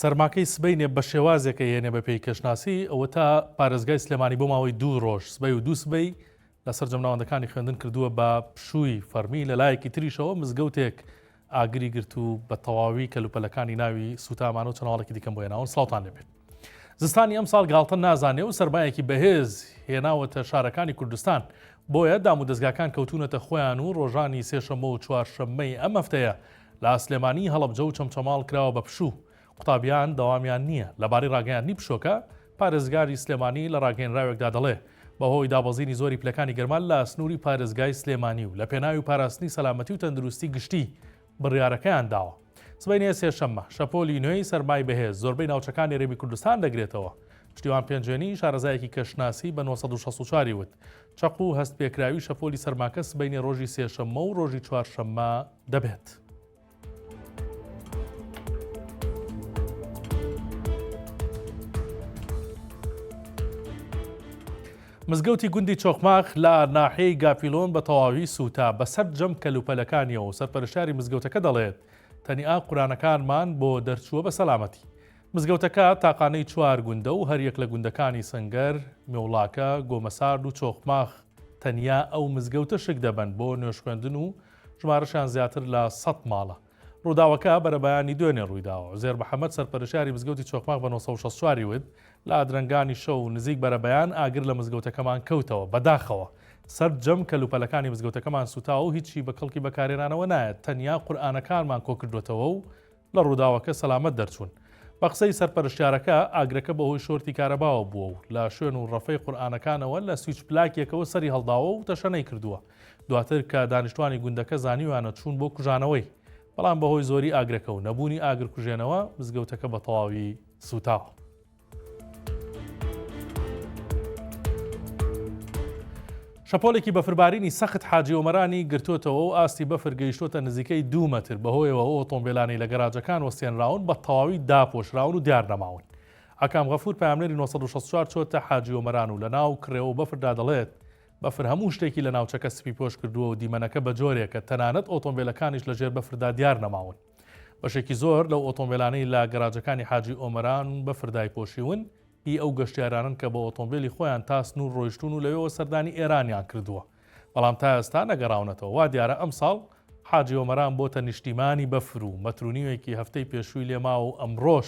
سەرماکەی سبەینێ بە شێوازێک ئەیهێنێ بەپێی کەشناسی، ئەوەتا پارێزگای سلێمانی بۆ ماوەی دوو ڕۆژ سبەی و دوو سبەی لە سەرجەم ناوەندەکانی خوێندن کردووە بە پشووی فەرمی، لەلایەکی تریشەوە مزگەوتێک ئاگری گرت و بە تەواوی کەلوپەلەکانی ناوی سووتامانە و چەند هەواڵێکی دیکەم بۆ هێناون. سڵاوتان لێبێت. زستانی ئەمساڵ گاڵتە نازانێ و سەرمایەکی بەهێز هێناوەتە شارەکانی کوردستان، بۆیە دامودەزگاکان کەوتوونەتە خۆیان و ڕۆژانی سێشەممە و چوارشەممەی ئەم هەفتەیە لە سلێمانی، هەڵەبجە و چەمچەماڵ کراوە بە پشوو، قوتابیان دەوامیان نییە. لەبارەی ڕاگەیاندنی پشووەکە، پارێزگاری سلێمانی لە ڕاگەیەنراوێکدا دەڵێ، بەهۆی دابەزینی زۆری پلەکانی گەرما لە سنووری پارێزگای سلێمانی و لەپێناوی پاراستنی سەلامەتی و تەندروستی گشتی بڕیارەکەیان داوە. سبەینێ سێشەممە، شەپۆلی نوێی سەرمای بەهێز زۆربەی ناوچەکانی هەرێمی کوردستان دەگرێتەوە. پشتیوان پێنجوێنی، شارەزایەکی کەشناسی بە 964 ی وت، چەق و هەستپێکراوی شەپۆلی سەرماکە سبەینێ ڕۆژی سێشەممە و ڕۆژی چوارشەممە دەبێت. مزگەوتی گوندی چۆخماخ لە ناحیەی گافیلۆن بە تەواوی سووتا بە سەرجەم کەلوپەلەکانیەوە و سەرپەرشتیاری مزگەوتەکە دەڵێت تەنیا قورانەکانمان بۆ دەرچووە بە سەلامەتی. مزگەوتەکە تاقانەی چوار گوندە و هەریەک لە گوندەکانی سەنگەر، مێوڵاکە، گۆمەسارد و چۆخماخ تەنیا ئەو مزگەوتە شک دەبەن بۆ نوێژخوێندن و ژمارەشیان زیاتر لە 100 ماڵە. ڕووداوەکە بەرەبەیانی دوێنێ ڕوویداوە. عوزێر محەمەد سەرپەرشتیاری مزگەوتی چۆخماخ بە 964 ی وت، لە درەنگانی شەو و نزیک بەرەبەیان ئاگر لە مزگەوتەکەمان کەوتەوە، بەداخەوە سەرجەم کەلوپەلەکانی مزگەوتەکەمان سووتاوە و هیچی بە کەڵکی بەکارهێنانەوە نایەت، تەنیا قورئانەکانمان کۆکردووەتەوە و لە ڕووداوەکە سەلامەت دەرچوون. بە قسەی سەرپەرشتیارەکە، ئاگرەکە بەهۆی شۆرتی کارەباوە بووە و لە شوێن و ڕەفەی قورئانەکانەوە لە سویچ پلاکێکەوە سەری هەڵداوە و تەشەنەی کردووە. دواتر کە دانیشتوانی گوندەکە زانیویانە چوون بۆ کوژانەوەی، بەڵام بەهۆی زۆری ئاگرەکە و نەبوونی ئاگرکوژێنەوە مزگەوتەکە بە تەواوی سووتاوە. شەپۆلێکی بەفربارینی سەخت حاجی ئۆمەرانی گرتووەتەوە و ئاستی بەفر گەیشتووەتە نزیکەی دوو مەتر، بەهۆیەوە ئەو ئۆتۆمبێلانەی لە گەراجەکان وەستێنراون بە تەواوی داپۆشراون و دیار نەماون. ئاکام غەفور پەیامنێری 964 چۆتە حاجی ئۆمەران و لەناو کڕێوە و بەفردا دەڵێت، بەفر هەموو شتێکی لە ناوچەکە سپیپۆش کردووە و دیمەنەکە بەجۆرێکە تەنانەت ئۆتۆمبێلەکانیش لەژێر بەفردا دیار نەماون. بەشێکی زۆر لەو ئۆتۆمبێلانەی لە گەراجەکانی حاجی ئۆمەران بەفر دایپۆشیون، هی ئەو گەشتیارانەن کە بە ئۆتۆمبێلی خۆیان تا سنوور ڕۆیشتوون و لەوێوە سەردانی ئێرانیان کردووە، بەڵام تا ئێستا نەگەڕاونەتەوە. وا دیارە ئەمساڵ حاجی ئۆمەران بۆتە نیشتیمانی بەفر و مەتر و نیوێکی هەفتەی پێشووی لێ ماوە و ئەمڕۆش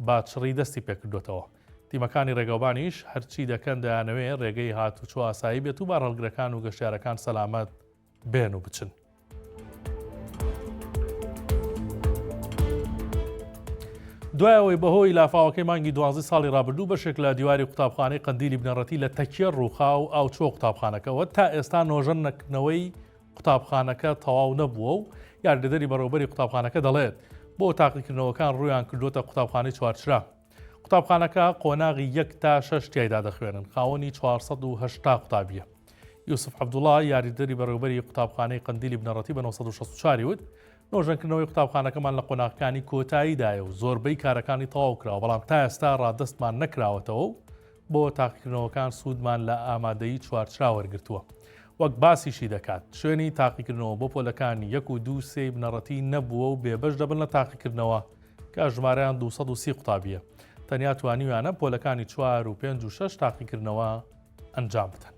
بە چڕی دەستی پێکردووەتەوە. تیمەکانی ڕێگەوبانیش هەرچی دەکەن دەیانەوێ ڕێگەی هاتوچۆ ئاسایی بێت و بارهەڵگرەکان و گەشتیارەکان سەلامەت بێن و بچن. دوای ئەوەی بەهۆی لافاوەکەی مانگی دوازدەی ساڵی رابردوو بەشێک لە دیواری قوتابخانەی قەندیلی بنەڕەتی لە تەکیە ڕووخا و ئاو چووە قوتابخانەکەوە تا ئێستا نۆژەن نەکردنەوەی قوتابخانەکە تەواو نەبووە و یاریدەدەری بەڕێوبەری قوتابخانەکە دەڵێت بۆ تاقیکردنەوەکان ڕوویان کردووەتە قوتابخانەی چوارچرا. قوتابخانەکە قۆناغی یەک تا شەش تیایدا دەخوێنن، خاوەنی 480 قوتابییە. یوسف عەبدوڵا، یاریدەری بەڕێوەبەری قوتابخانەی قەندیلی بنەڕەتی بە 964 ی وت، نۆژەنکردنەوەی قوتابخانەکەمان لە قۆناغەکانی کۆتاییدایە و زۆربەی کارەکانی تەواو کراوە، بەڵام تا ئێستا ڕادەستمان نەکراوەتەوە و بۆ تاقیکردنەوەکان سوودمان لە ئامادەیی چوارچرا وەرگرتووە. وەک باسیشی دەکات، شوێنی تاقیکردنەوە بۆ پۆلەکانی یەک و دوو سێی بنەڕەتی نەبووە و بێبەش دەبن لە تاقیکردنەوە کە ژمارەیان 230 قوتابییە، تەنیا توانیویانە پۆلەکانی چوار و پێنج و شەش تاقیکردنەوە ئەنجام بدەن.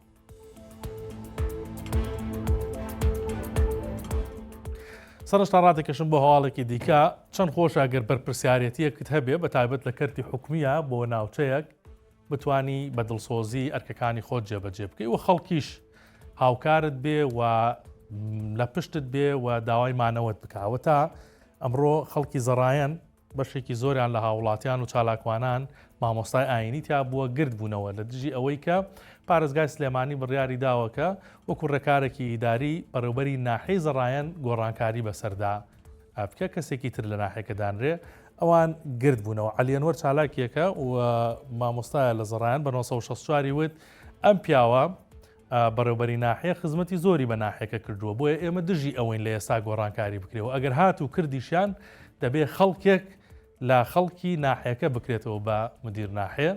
سەرشتا ڕادەکەشم بۆ هەواڵێکی دیکە چەند خۆشە گەر بەرپرسیارەتیەکت هەبێ بە تایبەت لە کەرتی حکومیە بۆ ناوچەیەک بتانی بە دڵسۆزی ئەرکەکانی خۆت جێبەجێ بکەی و خەڵکیش هاوکارت بێ و لە پشتت بێ و داوای مانەوەت بکەوە تا ئەمڕۆ خەڵکی زەڕایەن بەشێکی زۆریان لە هاوڵاتیان و چالاکوانان مامۆستای ئایینی تیا بووە گرد بوونەوە لە دژی ئەوەی کە پارێزگای سلێمانی بڕیاری داوە کە وەکو ڕێکارێکی ئیداری بەڕێوبەری ناحیەی زەڕایەن گۆڕانکاری بەسەردا بکە کەسێکی تر لە ناحیەکە دانرێ ئەوان گرد بوونەوە. عەلی ئەنوەر چالاکێکە و مامۆستایە لە زەڕایەن بە 964 وت ئەم پیاوە بەڕێوبەری ناحیە خزمەتی زۆری بە ناحیەکە کردووە، بۆیە ئێمە دژی ئەوەین لە ئێستا گۆڕانکاری بکرێ و ئەگەر هات و کردیشیان دەبێ خەڵکێک لە خەڵکی ناحیەکە بکرێتەوە بە مدیر ناحیە،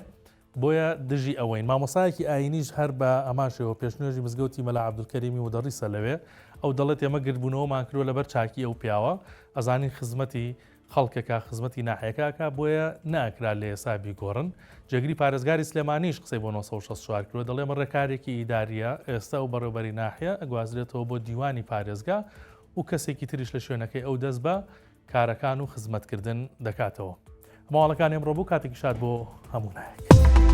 بۆیە دژی ئەوەین. مامۆستایەکی ئایینیش هەر بە هەمان شێوە پێشنوێژی مزگەوتی مەلا عەبدولکەریمی مودەڕیسە لەوێ، ئەو دەڵێت ئێمە گردبوونەوەمان کردووە لەبەر چاکی ئەو پیاوە، ئەزانین خزمەتی. خەڵکەکە خزمەتی ناحیەکە ئەکا بۆیە ناکرا لە ئێسا بیگۆڕن. جێگری پارێزگاری سلێمانیش قسەی بۆ 964 کردوە دەڵێ ئەمە ڕێکارێکی ئیدارییە ئێستا ئەو بەڕێوبەری ناحیە ئەگوازرێتەوە بۆ دیوانی پارێزگا و کەسێکی تریش لە شوێنەکەی ئەو دەست بە کارەکان و خزمەتکردن دەکاتەوە. ماڵەکانی ئەمڕۆ بوو کاتێکی شاد بۆ هەموو لایەک.